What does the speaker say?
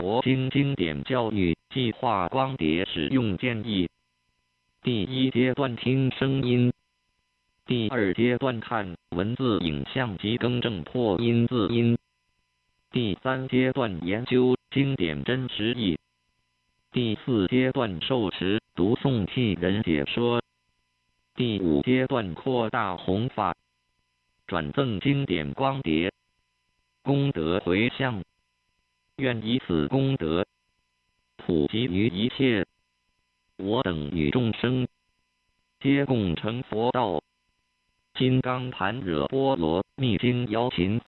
佛經經典教育計劃光碟使用建議。第一階段聽聲音，第二階段看文字影像及更正破音字音，第三階段研究經典真實義，第四階段受持讀誦替人解說，第五階段擴大弘法，轉贈經典光碟，功德迴向，願以此功德普及於一切，我等與眾生皆共成佛道。金剛般若波羅蜜經邀請。